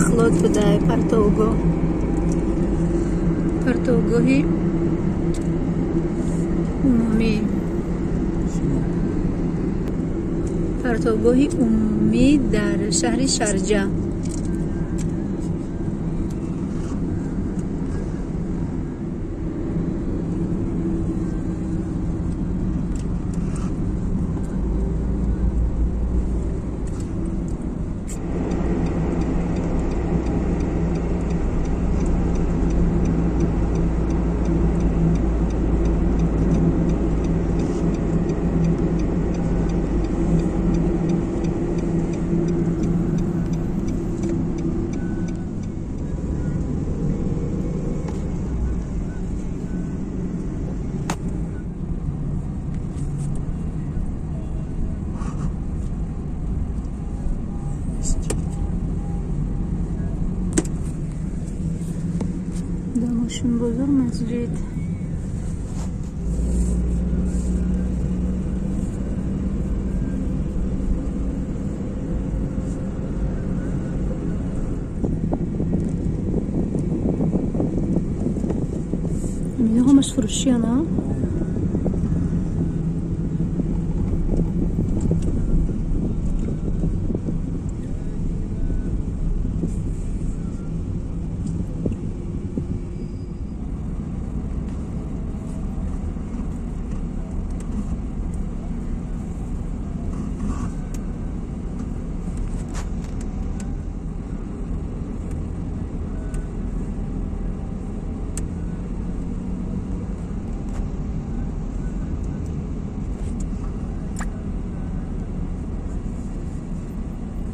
Ахлот буда партовгоҳ. Партовгоҳи умумӣ. Партовгоҳи умумӣ дар шаҳри Шарҷа. Мошин бозор, масҷид. Инҳо ҳамаш фурӯшиян, а?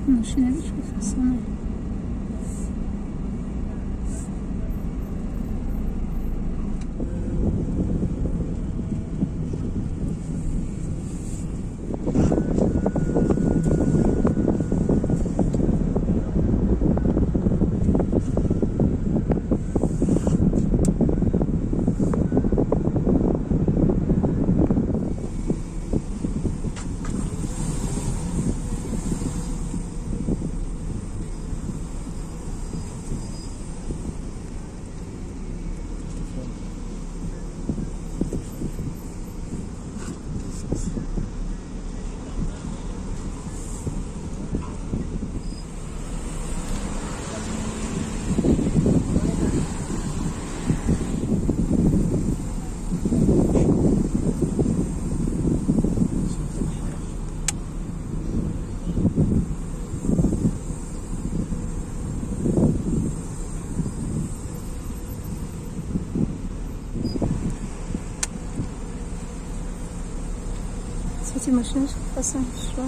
Машина фасона. Эти машины шла.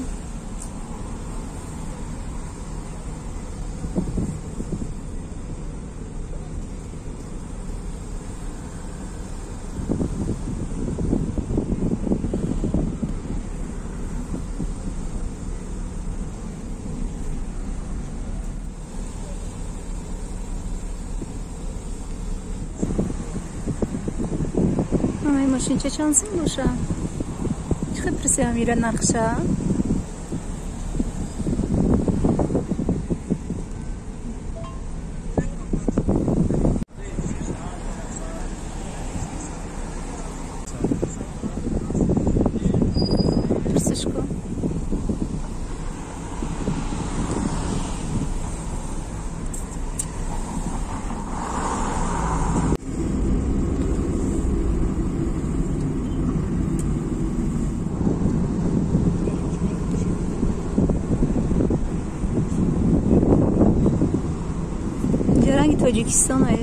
Ай, машинча чанд сум боша? Чӣ пурсиам ира нархша? Пурсиш ку. Ранги Тоҷикистон е.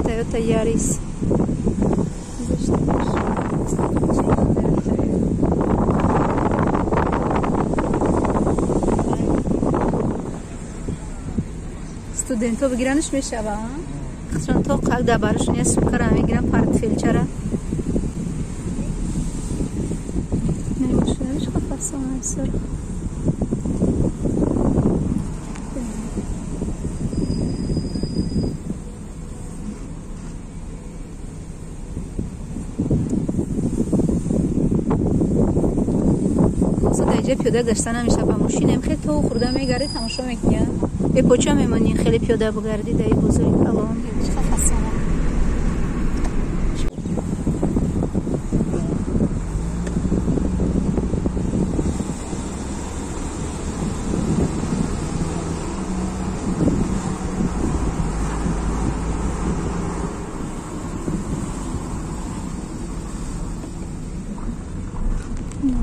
Toyota Yaris. Студентҳо бигиранаш мешава? Худшон то қак дар барашон я сумкара мегирам, портфелчара. Мошинаро чӣ фасона сурх. Даиҷа пиёда гашта намеша, ба мошинем хеле то хурда мегарди, тамошо мекунӣ. Бепоча мемонӣ, хеле пиёда бугардӣ даи бозори калон. Чӣ фасона.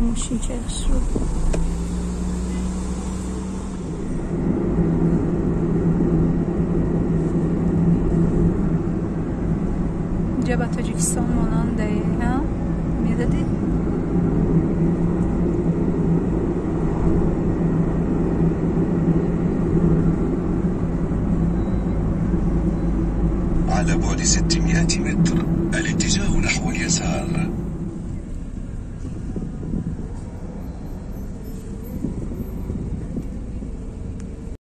Мошинча шуд. Инҷа ба Тоҷикистон монанде, ҳа? Медадӣ?